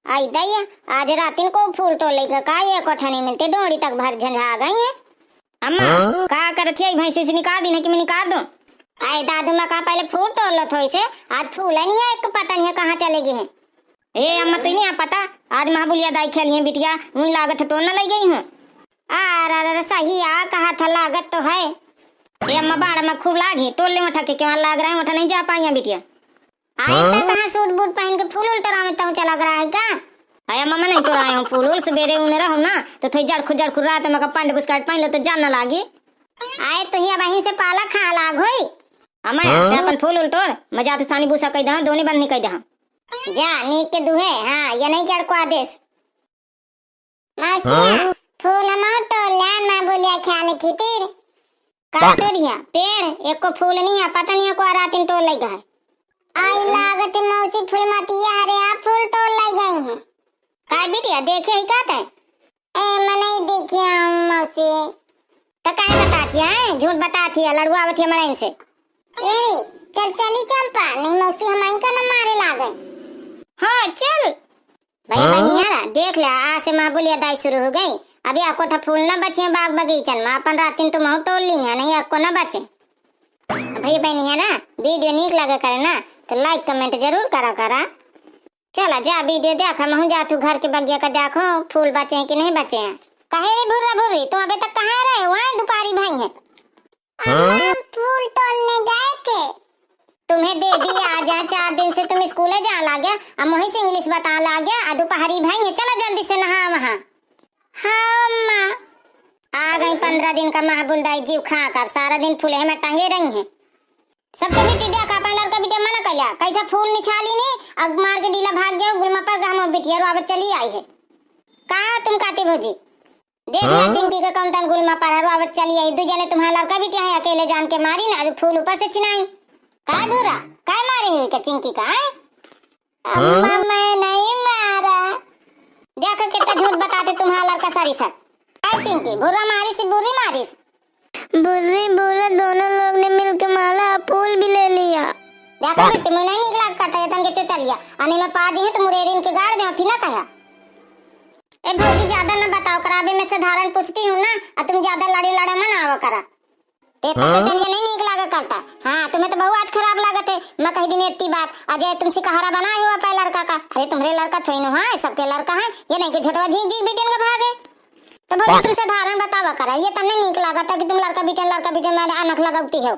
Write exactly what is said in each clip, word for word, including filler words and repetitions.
आई दैया, आज रातिन को फूल टोले का का एको ठा नहीं मिलते, डोरी तक भर झंझा गई है। अम्मा, हाँ? का करत है, भैंसी से निकाल दी नहीं कि मैं निकाल दूं? आए दादू, मैं कहा पहले फूल टोल लो थोड़ी से, आज फूल नहीं है, एक पता नहीं है कहाँ चले गए हैं। ए अम्मा, तुइ नहीं आ पता, आज महाबुलिया दाई खेली है बिटिया, वही लागत है टोल न लई गई हूँ। अरे, अरे, अरे, सही आ कहा था, लागत तो है। ए अम्मा, बाड़ा में खूब लागी, टोल ले उठा के केवा लाग रहा है, उठा नहीं जा पाई है बिटिया। आई हाँ? तो कहाँ सूट बूट पहन के फूल उल टोरावे तो चला गया है का? आया मम्मा, नहीं टोराए हूँ फूल उल, सवेरे उन्हें रहूँ ना तो थोड़ी जड़खु जड़खु रात में का पैंट बुस्कट पहन लो तो जान ना लागी। आए तो ही अब अहीं से पाला खा लाग होई। अम्मा, हाँ? ते अपन फूल उल टोर, मैं जातू सानी भूसा कह दहा, दोनी बंद नहीं कह दहा। जा, नीक के दुहे, हाँ, ये नहीं चढ़ को आदेश। मौसिया, हाँ? फूल हम टोल लान महाबुलिया ख्याल की तीर। का टोरिया, पेड़, एको फूल नहीं है, पता नहीं है को रातिन टोल लई गए। आई लागत मौसी फूल मतिया हरे आ फूल टोल लई गई हैं। का बिटिया, देखे ही का ते? ए, मैं नहीं देखिया हूँ मौसी। तो काहे बताती है, झूठ बताती है, लड़ुआ आवत है मड़ाइन से। ए रे, चल चली चंपा, नहीं मौसी हमई का न मारे लागे। हाँ, चल। भैया हाँ? बहनियारा, देख ले, आज से महाबुलिया दाई शुरू हो गई। अब या कोठा फूल ना बचे बाग बगीचन में, अपन रातिन तुम टोल ली है, नहीं आपको ना बचे। भैया बहनियारा, वीडियो नीक लगे करे ना, तो like comment जरूर करा करा। चला जा वीडियो देखा, महू जा तू घर के बगिया का देखो, फूल बचे हैं कि नहीं बचे हैं। कहे रे भुर्रा भुर्री, तुम अबे तक कहाँ रहे हो? वहाँ दुपारी भाई है। अम्मा, हाँ? हम फूल टोलने गए थे। तुम्हें देवी आ जा, चार दिन से तुम स्कूले जा लाग गया, अब वहीं से इंग्लिश बता लाग गया, आ दोपहरी भाई है, चला जल्दी से नहा वहाँ। हाँ अम्मा। आ गई पंद्रह दिन का महाबुल दाई जीव खा का, अब सारा दिन फूले में टंगे रही हैं। सब तो बिट्टी देखा, अपन लड़का बिटिया मना कर लिया, कैसा फूल निछाली ने, अब मार के डीला भाग गया, गुलमा पर गहमो बिटिया रोआवत चली आई है। का तुम काती भौजी? देख लिया हाँ? चिंकी के कौन तन गुलमा पर रोआवत चली आई, दू जने तुम्हारा लड़का बिटिया है, अकेले जान के मारी ना, आज फूल ऊपर से छिनाई। काय भूरा, काय मारी हुई का चिंकी का, हैं? अम्मा, हाँ? मैं नहीं मारा। देखो कितना झूठ बताते तुम्हारा लड़का सारी सर। काय चिंकी, भूरा मारिस, बुरी मारिस? बुरी भूरा दोनों लोग ने मिलके मारा, फूल भी ले लिया। देखो बिट्टी, मुझे नहीं निकला करता है, तन के चो चलिया। अने मैं पा दी हूँ तो मुरेरिन के गाड़ दे, फिर ना कहा। ए भौजी, ज्यादा न बताओ करा, अबे मैं साधारण पूछती हूँ ना, और तुम ज्यादा लड़े लड़े मन आवा करा। ते तो हाँ? चलिए नहीं नीक लागे करता। हाँ, तुम्हें तो बहुत आज खराब लागत है। मैं कह दिन इतनी बात, अजय तुम सिकहरा बनाए हुआ पाए लड़का का। अरे तुम्हारे लड़का थोड़ी ना है, सबके लड़का है। ये नहीं कि झोटवा झींक झींक बेटियन का भागे। तो भौजी तुम साधारण बतावा करा, ये तन्ने नीक लागत है कि तुम लड़का बेटियन लड़का बेटियन में अनख लगौती हो।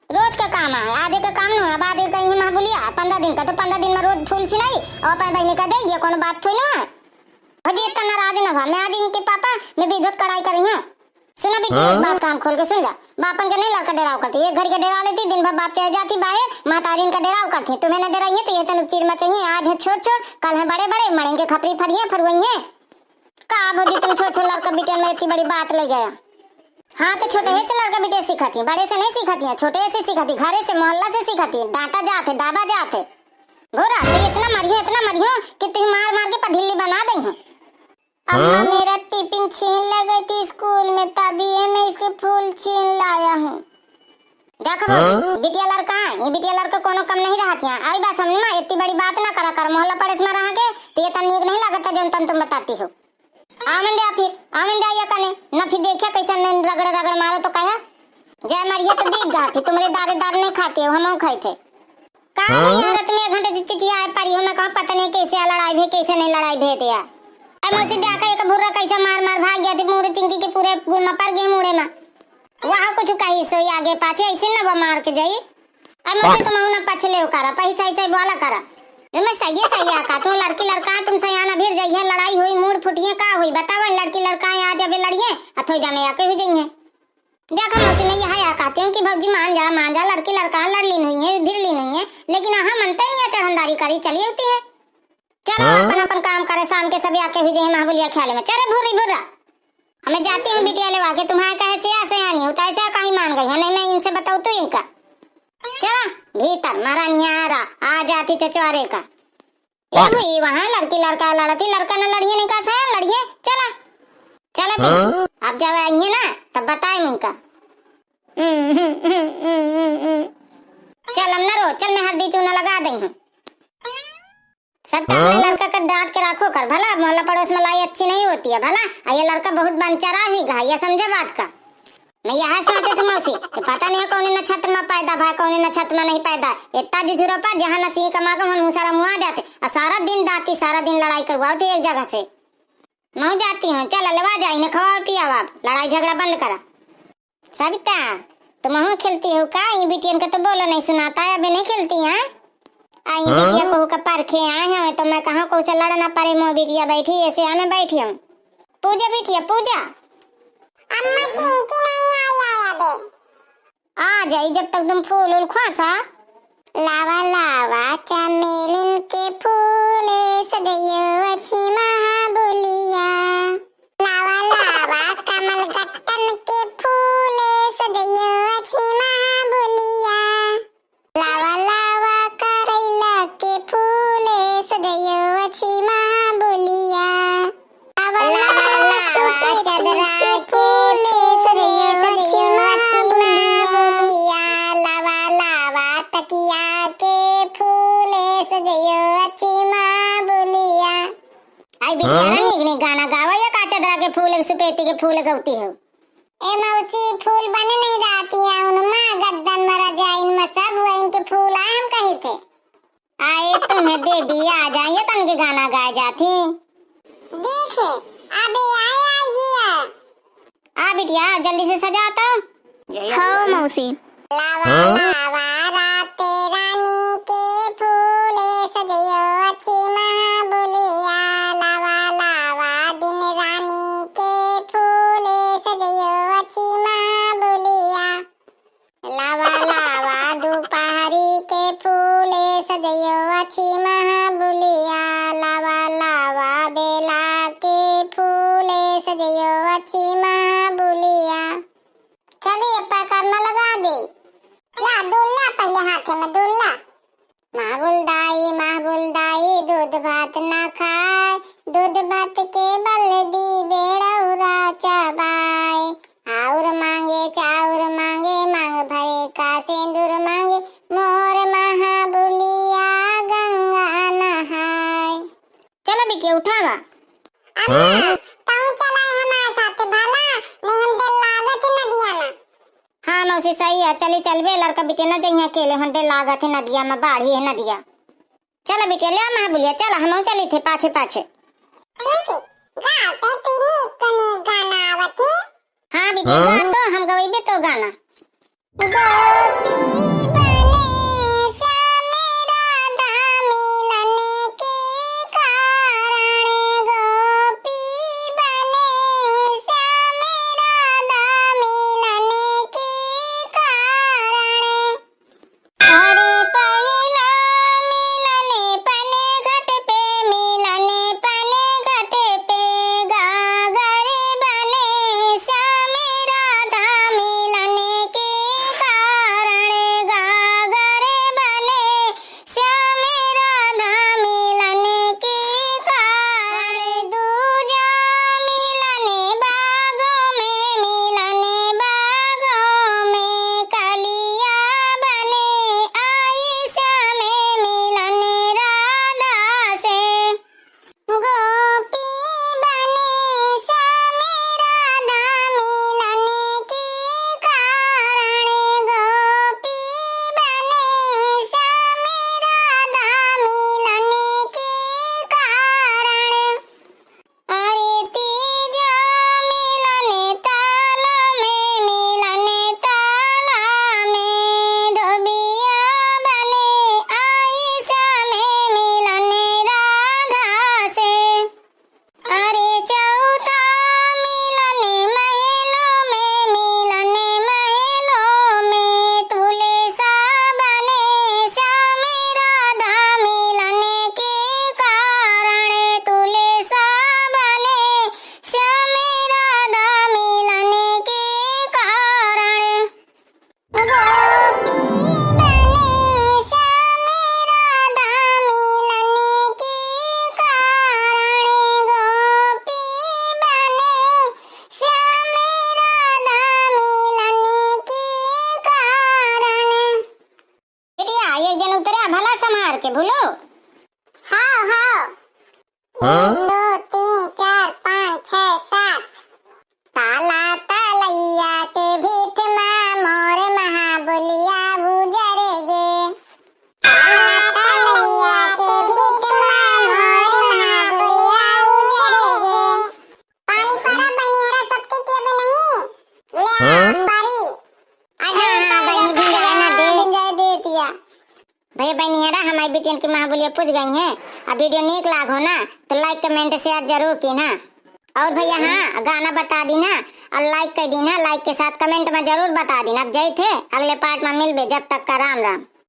रोज का काम है, आधे का काम नहीं है, अब आधे का ही महाबुलिया, पंद्रह दिन का तो पंद्रह दिन में रोज फूल छिनाई और अपन बहनी का दे, ये कौन बात थोड़ी ना है। भौजी इतना नाराज न हुआ, मैं आज इनके पापा, मैं विद्युत कढ़ाई करी हूँ। सुना बेटी, एक हाँ? बात कान खोल के सुन जा, बापन के नहीं लड़का डेराव करती, एक घर के डेरा लेती, दिन भर बाप चले जाती बाहर, महतारिन का डेराव करती, तुम्हें न डेराइए तो ये तनु चीर मचाइए, आज है छोट छोट, कल है बड़े बड़े, मड़ेंगे खपरी फरिए फरुआइए। का भौजी तुम छोट छोट लड़का बिटियन में इतनी बड़ी बात ले गया? हाँ, तो छोटे से लड़का बिटिया सीखती, बड़े से नहीं सीखती है, छोटे से सीखती, घरे से, मोहल्ला से सीखती, डांटा जात है, दाबा जात है। भोरा, तो इतना मरियो, इतना मरियो कि तुम मार मार के पधिल्ली बना दे हो। अम्मा, हाँ? मेरा टिफिन छीन ले गई थी स्कूल में, तभी ये मैं इसके फूल छीन लाया हूँ। देखो भौजी, हाँ? बिटिया लड़का, ये बिटिया लड़का कोनो कम नहीं रहत यहाँ। आई बात समझ में, इतनी बड़ी बात ना करा कर, मोहल्ला पड़ोस में रह के तो ये तन नीक नहीं लगता जो तन तुम बताती हो। आवन दे फिर, आवन दे ये कने, न फिर देखिया कैसा न रगड़ रगड़ मारो तो कहा। जय मरिया तो दिख गा, फिर तुम्हारे दारे दार नहीं खाते हो, हम खाए थे। का हाँ? भैया, रात में एक घंटे से चिचियाए पड़ी हो, मैं कहा पता नहीं कैसे लड़ाई भी, कैसे नहीं लड़ाई भेद यार। अब मौसी देखा एक भुर्रा कैसे मार मार भाग गया थी, पूरे चिंकी के पूरे गुलमा पर गए मुड़े में। वहाँ कुछ कही सोई आगे पाछे ऐसे न बा मार के जाई। अब मुझे तुम ना पछले करा, पैसा ऐसे बोला करा। तुम्हें सही है, सही आका, तुम लड़की लड़का, तुम सयाना भिर जाइए, लड़ाई हुई, मूड़ फुटिए, का हुई, बतावा, लड़की लड़का आ जाबे लड़िए, आ थोई जामे आके हुई जाइए। देखो मौसी, मैं यह कहती हूँ कि भौजी मान जा, मान जा, लड़की लड़का लड़ लीन हुई है, भिर लीन हुई है, लेकिन अहाँ मनते नहीं है, चढ़नदारी करी चली होती है। चलो, हाँ? अपन अपन काम करे, शाम के सब आके हुई जाइए महाबुलिया ख्याल में। चले भूरी भुर्रा, हमें जाती हूँ बिटिया लेवा के, तुम्हारे कहे से ऐसे आनी होता, ऐसे कहीं मान गई हो, नहीं मैं इनसे बताऊँ तू यही का। चला भीतर, महारानी आ रहा, आ जाती चचवारे का। ए हाँ? भाई, वहाँ लड़की लड़का लड़ती, लड़का न लड़िए, नहीं का सयान लड़िए, चला। चला भाई, हाँ? अब जब आइए ना, तब बताए उनका। चल, अब न रो, चल, मैं हल्दी चूना लगा दई हूँ। सब तो अपने हाँ? लड़का के डांट के कर भला, मोहल्ला पड़ोस में लाई अच्छी नहीं होती है भला। आ ये लड़का बहुत बनचरा हुई गा, ये समझे बात का। मैं यह सोचे थी मौसी कि पता नहीं है कौन नक्षत्र में पैदा भा, कौन नक्षत्र में नहीं पैदा। इतना जुझुरो पर जहाँ नसीब कमा के मन सारा मुआ जाते, और सारा दिन दांती, सारा दिन लड़ाई करवाओ थे एक जगह से। मैं जाती हूँ, चल लेवा जाई ने खवा पियावा, लड़ाई झगड़ा बंद करा। सविता, तुम हूँ खेलती हो का? ई बिटियन के तो बोलो नहीं सुनाता है, अभी नहीं खेलती हैं। आ ई हाँ? बिटिया कहू का परखे आए हैं, तो मैं कहाँ कहू से लड़ ना पारे, मोह बिटिया बैठी, ऐसे हमें बैठी हूँ। पूजा बिटिया, पूजा। अम्मा चिंकी नहीं आई आया बे। आ जाई जब तक तुम फूल उल खोसा। लावा लावा चमेलिन के फूले सजइयो अच्छी महाबुलिया। लावा लावा कमल गट्टन के फूले सजइयो अच्छी महाबुलिया। लावा लावा करैला के फूले सजइयो अच्छी महाबुलिया। लावा लावा सुपेटी के फूले सजइयो अच्छी महाबुलिया। लावा लावा तकिया के फूले सजइयो अच्छी महाबुलिया। आई बिटिया हाँ? रानी, एक गाना गावा या का चदरा के फूल, सुपेटी के फूल गौती हो। ए मौसी, फूल बने नहीं रहती है उनमा गद्दन में रजाइन में सब हुआ इनके फूल आए हम कही थे। आए तुम्हें देवी आ जाइए तन के गाना गाए जाती। देखे, अबे आए आइए। आ बिटिया, जल्दी से सजा तो। यही हो मौसी। लावा हाँ? लावा राते रानी के फूले सजयो अच्छी महाबुलिया। लावा लावा दिन रानी के फूले सजयो अच्छी महाबुलिया। लावा लावा दोपहरी के फूले सजयो अच्छी महाबुलिया। लावा लावा बेला के फूले सजयो अच्छी महाबुलिया। चलिए, पैकर न लगा दे। ला, दूल्हा पहले हाथे में, दूल्हा। महबुल दाई, महबुल दाई, दूध भात ना खाए, दूध भात के बल दी बेड़ौरा चबाए। आउर मांगे, चाउर मांगे, मांग भरे का सेंदूर मांगे, मोर महाबुलिया गंगा नहाए। चला बिटिया, उठावा। अम्मा, हाँ? तू चला हमारे साथ भला, नहीं हम डर लागत है नदिया में। हाँ मौसी, सही है, चली चलबे, लड़का बिटिया न जइहे अकेले, हम डर लागत है नदिया में, बाढ़ी है नदिया। चला बिटिया, ले आ महाबुलिया, चला, हम चली थे पाछे पाछे। ठीक है, गाते पीनी कने गाना आवत है। हाँ बिटिया, हाँ? गा तो, हम गवइबे तो गाना। गोपी बने श्याम राधा मिलन के कारण, गोपी बने श्याम राधा मिलन के कारण। अरे पहिला मिलन पन घट पे, मिलन पन घट पे गागर बने श्याम राधा मिलन के कारण, गागर एक, दो, तीन, चार, पाँच, छः, सात। ताला तलैया के भीठ मा मोर महाबुलिया उजर गे। ताला तलैया के भीठ मा मोर महाबुलिया उजर गे। पानी परा बनियारा सबके के बे नहीं। ले आ, हाँ? पारी। अरे हाँ, हाँ, बहिनी, भिंजाए ना दे। भिंजाए दे दिया। भैया बहिनियारा, हमारी बिटियन की महाबुलिया पूज गई हैं। अब video नीक लाग हो ना, तो like, comment, share जरूर कीन्हा। और भैया हाँ, गाना बता दीन्हा और like कर दीन्हा। Like के साथ comment में जरूर बता दीन्हा। अब जय थे, अगले part में मिलबे, जब तक का राम राम।